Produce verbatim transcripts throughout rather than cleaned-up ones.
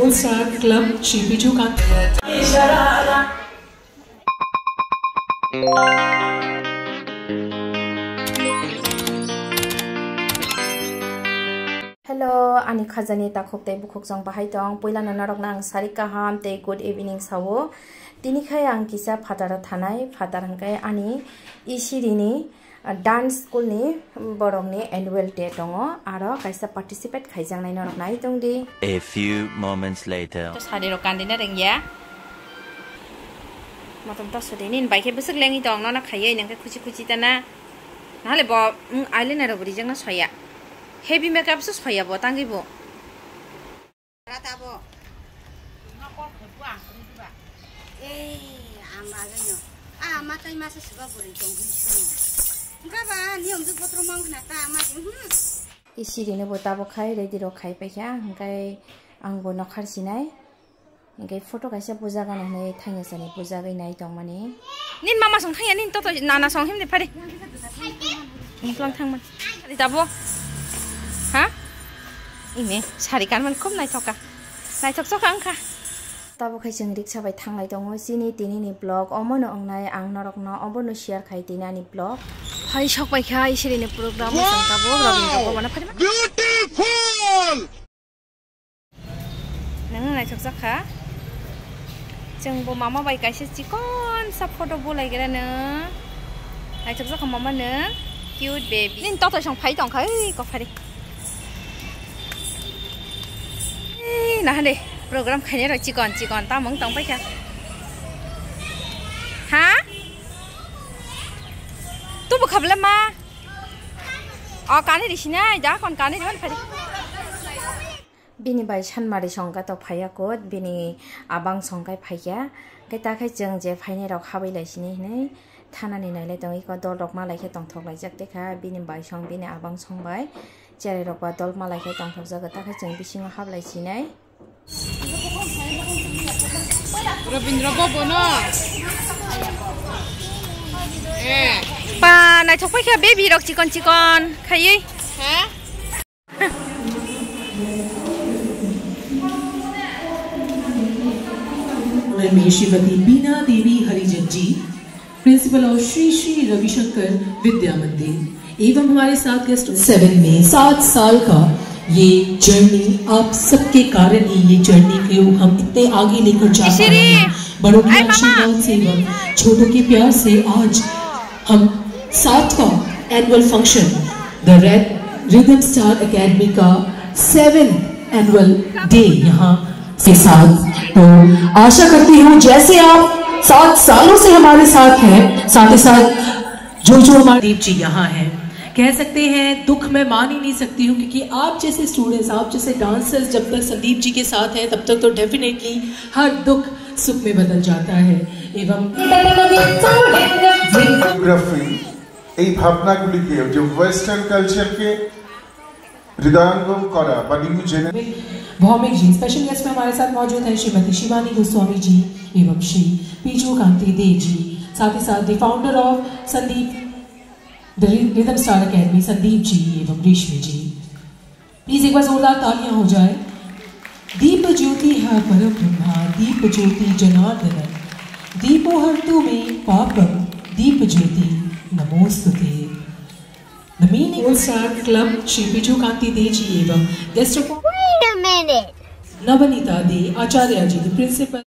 Ulsa Club Chipichu Kan. Hello, ani khajani takhuk tei bukhuk chwng bahai tong. Puilano norokno ang sari kaham tei good evening sao. Tini khai ang kisa phataro thanai, phatar hwnkhe ani isirini, ah, dance school ni borokni annual day tongo, aro kaisa participate khaijaknai norok nai tongdi. A few moments later. To sari rok kandina rengya. Motom to sari nini bai khe bwswk lengwi tong, nono khaiwi nang khe khuchi khuchi tana. Nahale bo, mm, eyeliner rok bo rijak na soya. Heavy makeup se soya bo tangwi bo. Rata bo. Ei, ang bagwino. Ah, matai masa suba bwrwi tong hwn suno. Engka ba, ni omjwk botro mang khna ta, ama, hmm. Isiri no bo tabok khai, ready rok khai paikha, hwnkhe ang bo nokhar sinai. Hwnkhe photo kaisa bujagana hinwi thangya sani bujagwi nai tongmani. Nini mama song thangya, nini toto nana song himni phari. Nuklang thangman. Ari tabo. Ha? Ime, sari kanman khub naithok ka. Naithok chokha wngkha. Tabo khai chwng riksa bai thanglai tongo. Chini tinini vlog omono wngnai, ang norokno obono share khai tini ani vlog. Hai sok bai kha, isirini program chwng tabuk Rabindra Bhavan-o phari ma. Beautiful! Nang naithok jak kha. Chwng bo mama bai kaisa chikon sa photo bulai gra no. Naithok jak kha mama no. Cute baby. Nini totoi song phai tong kha, ei, kophari. Ei, nahan de, program khainai rok chikon chikon tamung tong paikha. Ha? Tubu khabla ma? O, kani risinai, ja kon kani riman phari. Bini bai sanmari songkha to phaiya kot, bini abang songkai phaikha. Khe ta khe chwng je phainai rok habwi lai sini hinwi thanani nailai tong iko, dol rok malai khe tongthok laijak tekha, bini bai song, bini abang song bai cherai rok ba dol malai khe tongthok jago, ta khe chwng bisingo hablai sinai. Rabindra Bhavan-o. Eh. Pa, naithok paikha baby rok chikon chikon khaiwi. Ha? में श्रीमती बीना देवी हरिजन जी, principle of Shri श्री रविशंकर विद्या मंदिर, एवं हमारे साथ guest seven में सात साल का ये जर्नी, आप सबके कारण ही ये जर्नी को हम इतने आगे लेकर जा पा रहे हैं। बड़ों के आशीर्वाद से एवं छोटों के प्यार से आज हम सातवां annual function the rhythm star academy का सेवन एनुअल डे यहाँ के साथ। तो आशा करती हूँ, जैसे आप सात सालों से हमारे साथ हैं, साथ ही साथ जो जो हमारे दीप जी यहाँ हैं, कह सकते हैं दुख मैं मान ही नहीं सकती हूँ, क्योंकि आप जैसे स्टूडेंट्स, आप जैसे डांसर्स जब तक संदीप जी के साथ हैं, तब तक तो डेफिनेटली हर दुख सुख में बदल जाता है। एवं কোরিওগ্রাফি, এই ভাবনাগুলিকে, যে ওয়েস্টার্ন কালচারকে হৃদয়ঙ্গম করা বা নিউ জেনারেশন। भौमिक जी, स्पेशल गेस्ट में हमारे साथ मौजूद हैं श्रीमती शिवानी गोस्वामी जी एवं श्री पीजू कांति दे जी, साथ ही साथ the founder of Sandeep, the rhythm star academy, Sandeep ji एवं रेशमी जी। प्लीज एक बार जोरदार तालियां हो जाए। दीप ज्योति है परम ब्रह्मा, दीप ज्योति जनार्दन, दीपो हरतु मे पापम, दीप ज्योति नमोस्तुते। The meaning Ulsa Club Shri Piju Kanti Deji एवं guest of Wait a minute. Nabanita De Acharya ji, the principal.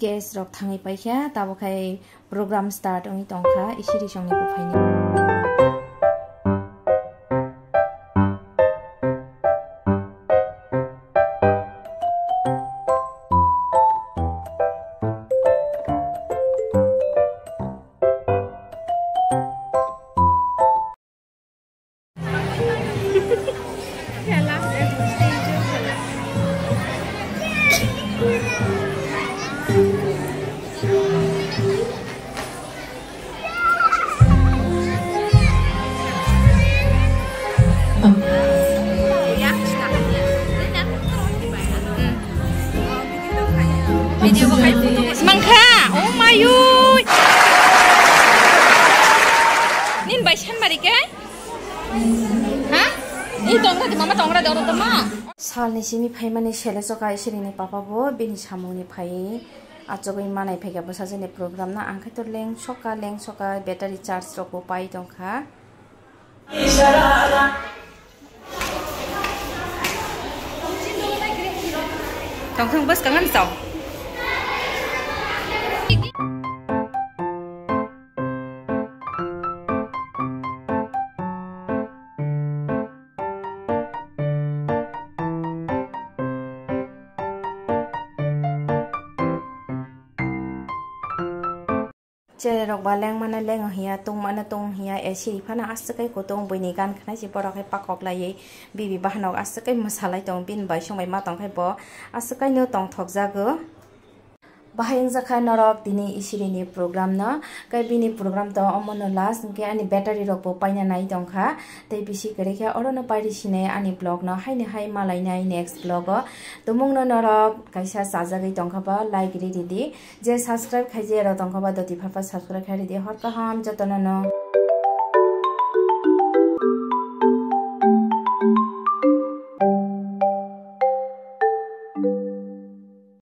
Guest rok thangwi paikha, tabo khai program start wngwi tongkha, isiri songni buphaini. Mangkha, oh mayui. Nin bai san mari ke? Ha? Ni tongra di mama tongra di oro tama. Salni simi phaimani sele soka isirini papa bo bini samungni phai achugwi manai phaikha bwsajani program no, ang khe to leng soka leng soka battery charge rok bo pai tongkha. Tongthang bwskang ani chao. Chererok ba lengmano lengo hiya, tungmano tung hiya, A C ri phano aswk kai kutung buini gan khwnai se borok hai pakok laiwi bibi bahanok aswk kai mwsalai tongo, bini bai songbai ma tong khai bo aswk kai no tongthok jago. Bahai wngjakha norok tini isirini program no, kai bini program to omono last, hwnkhe ani battery rok bo paina nai tongkha, tei bisi kwrwi khe orono pairi sinai ani vlog no haino hai malainai next vlog o. Tumungno norok kaisa chajagwi tongkha ba like ri ridi, je subscribe khaijaya rok tongkha ba doti phapa subscribe khai ridi, hor kaham jotono no.